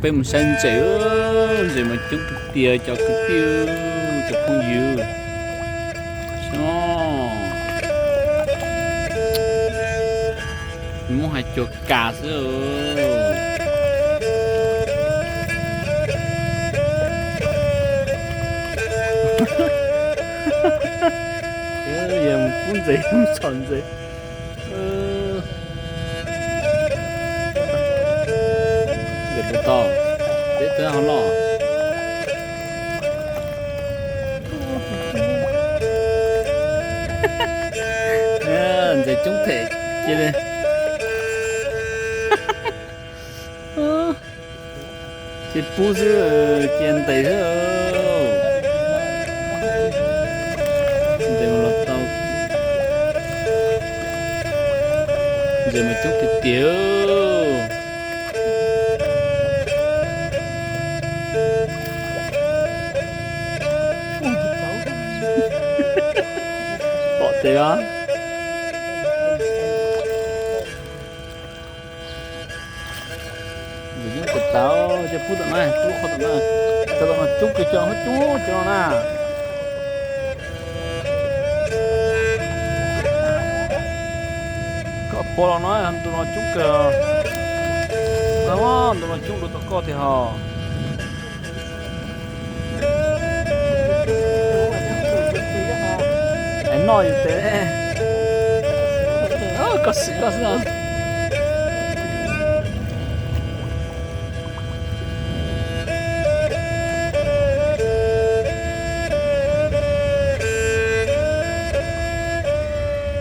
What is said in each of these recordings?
Peb mus saib ntses, ntses mas coob tiag tiag cov kwv tij, cov phooj ywg. Muab hais cuag kas xwb. Yog mus pub ntses, mus txhom ntses. Ntses puas tau, peb twb ho loj. Ntses coob them cia li. Ces pub xwb, cia ntes xwb. Ntes los tau. Ntses mas coob tiag tiag. Pom tes os. Ntses coob tas tas, cia pub tom no, pub qhov tom no. Cov tom no coob kawg, cov no coob cov no na. Koj pom los no, ntu no coob kawg. Ntu no coob dua tom koj tiag hos. Es noj yus tes, koj sim koj xwb os.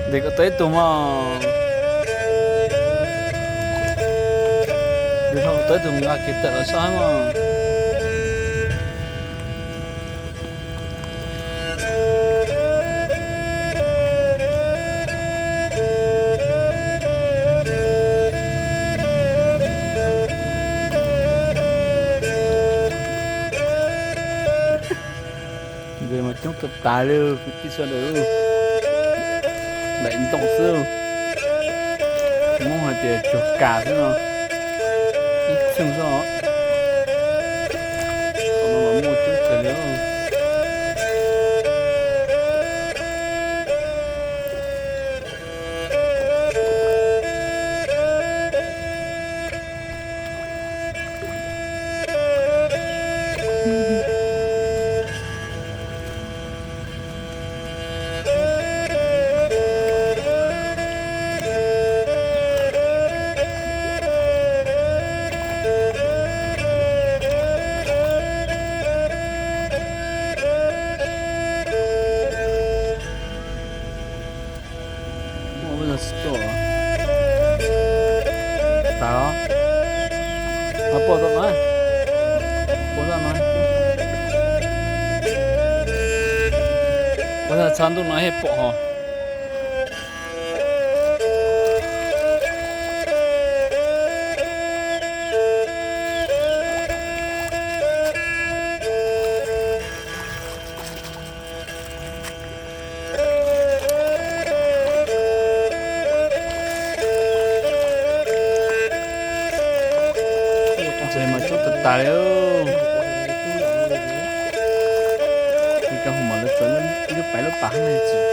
Ntes kom tau ib tug mog. Ntes kom tau ib tug nqa kiag tawm los soj mog. Ntses mas coob tas tas li kwv tij sawv daws. Daim ntoo xwb, Hmoob hais tias cuag kas xwb no, ib txheej xwb os. Tom no los muaj coob kawg li. Ua, ua tsis tuaj. Tas os. Pom tau no, pom tau no. Ua txha ntuj no thiaj pom hos. Ntses mas coob tas tas li. Ib pliag ho mam li txawv ib lub pais lub pas hab ne tsis.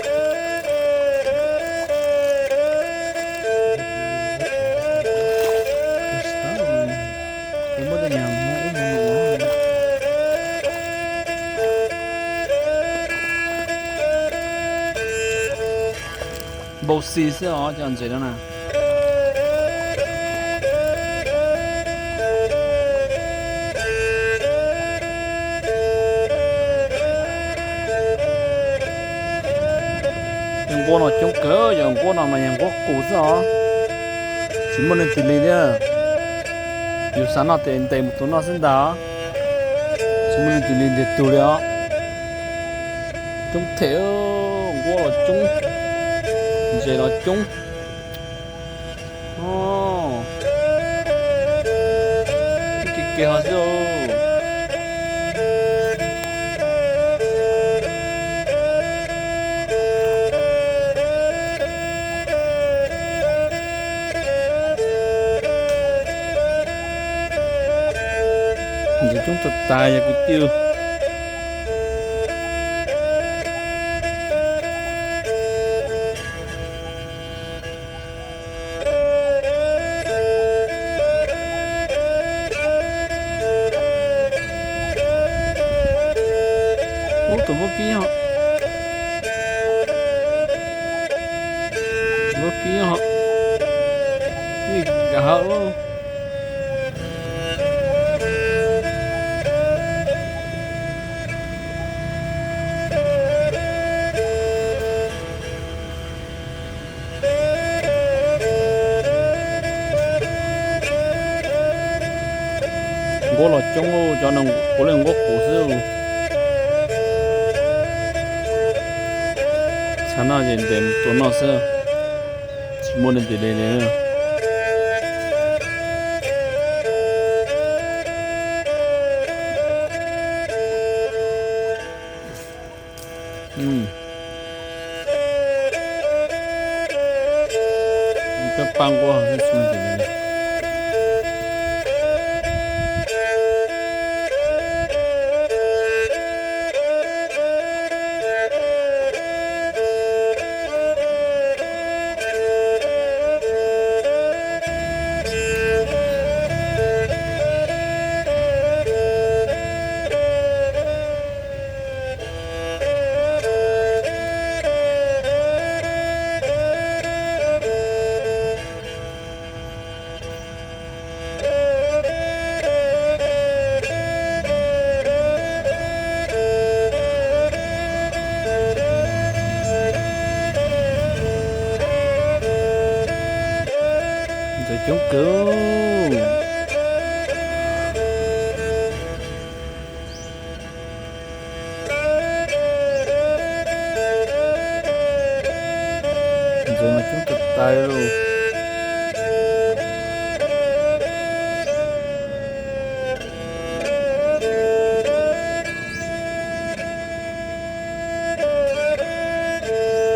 Npau xi xwb os cov ntses no na. Yog nquab no coob kawg, yog nquab no mas yog nquab qus xwb os. Tsis muaj leej twg li thiab. Yus xav noj tes ntes mus tus noj xwb ntag. Tsis muaj leej twg li ntiag tug li os. Coob them, nquab los coob, ntses los coob. Kev kev ho xwb. Coob tag tag yog kwv tij. Ub, tus vaub kib ho, vaub kib ho, ib nkag hauv. Nquab los coob, cov no puav leej nquab qus xwb. Tshav no ces ntes mus tua noj xwb, tsis muaj leej twg de li. Peb pab nquab xwb tsis muaj leej twg de li. Ntxawm coob kawg. Ntxawm mas coob tag tag li.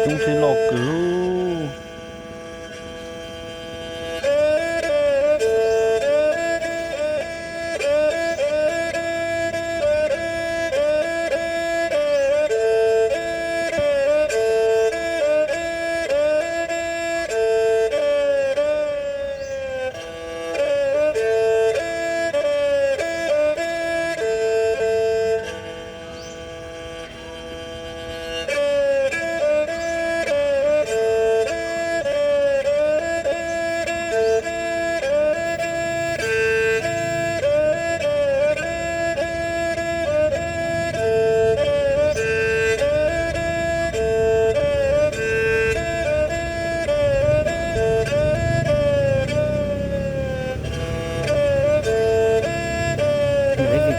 Coob thiab loj kawg.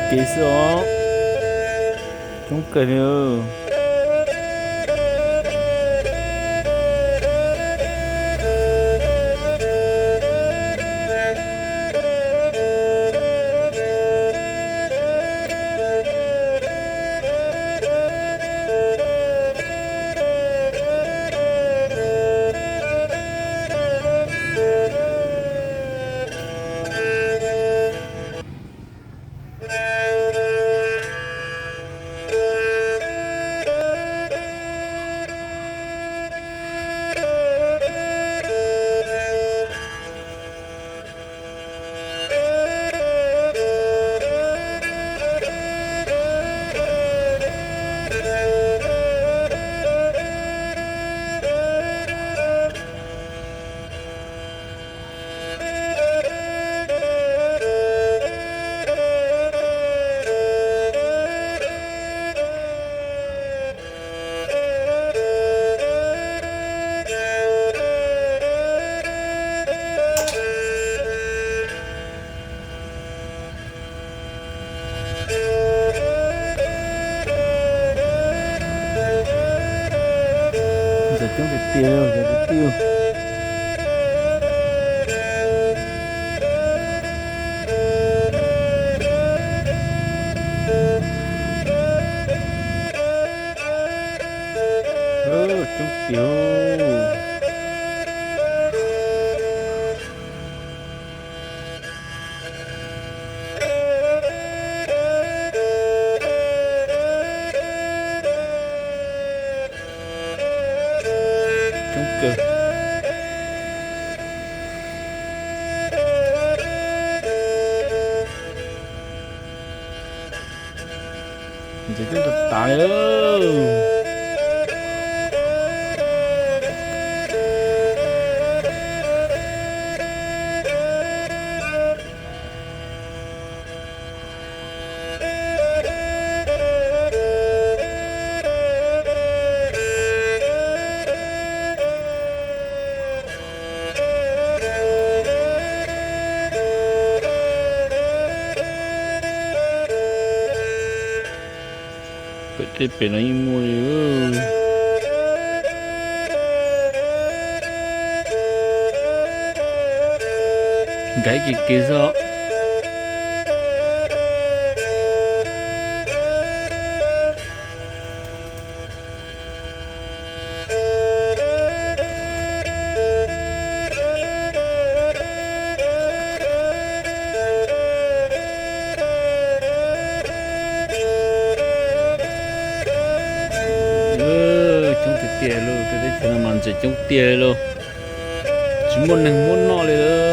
Kev xwb os, coob kawg li. Ntxawm coob tiag tiag li cov kwv tij. Coob tiag. kawg. Ntxim coob tas tas li. Pem tej pem no yeej muaj li. Nkag ib ke ke xwb os. Coob tiag tiag lauj, tej teb chaws no mas ntxim coob tiag li lauj. Tsis muaj neeg muab noj li lauj.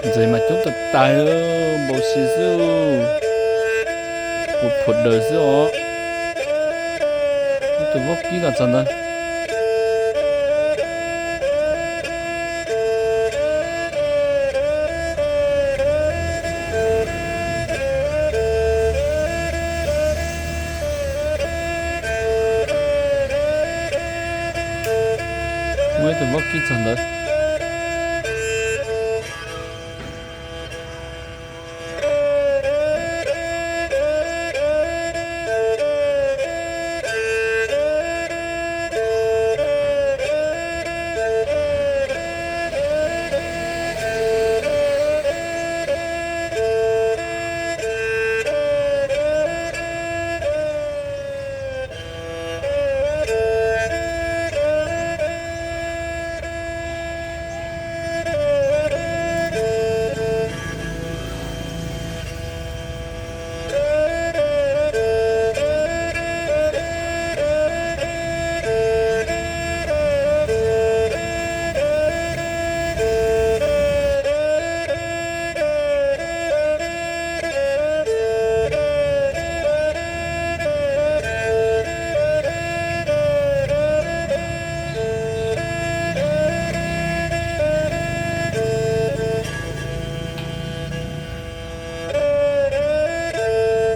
Ntxim mas coob tas tas, npau si xwb, ua phuam daws xwb os. Ib tug vaub kib los txog ntawd. Muaj ib tug vaub kib txog ntawd.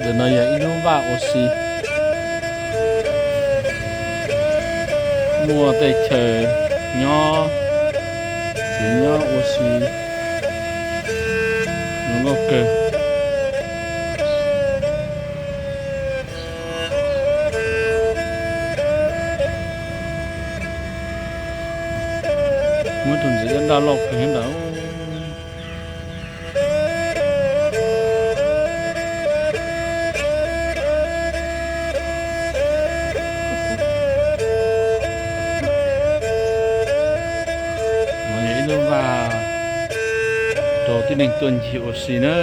Ntawm no yog ib lub vaj ua si, muaj tej chaw nyob, txiv nyob ua si, zoo nkauj kawg. Muaj tus ntxiv daj daj loj kawg nyob ntawd. No yog ib lub vaj rau tib neeg tuaj ncig ua si na,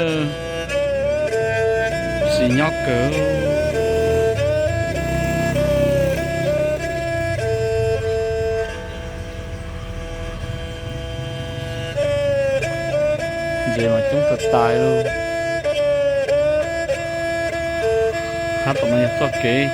ua si nyob kawg. Ntses mas coob tas tas li. Hab tom no yog txoj kev.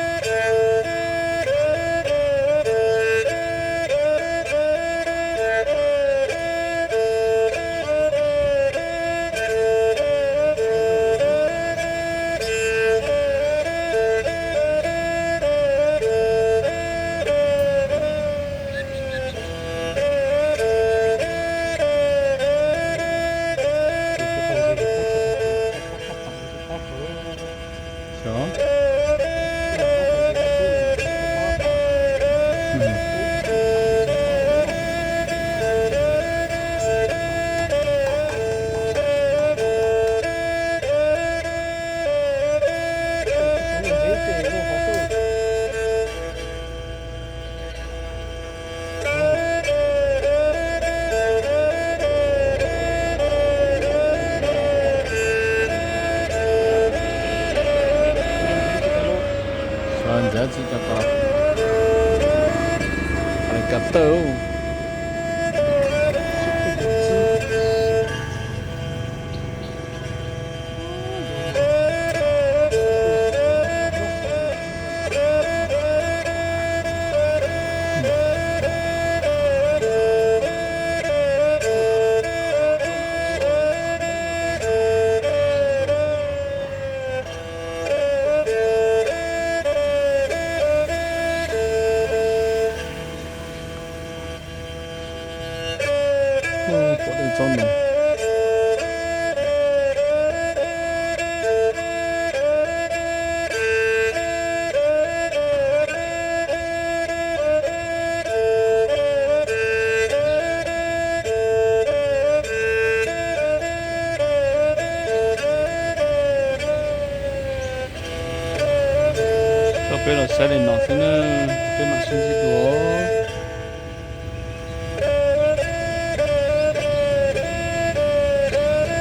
tawg. Coj peb los saib li no xwb na, peb mam sib ntsib dua.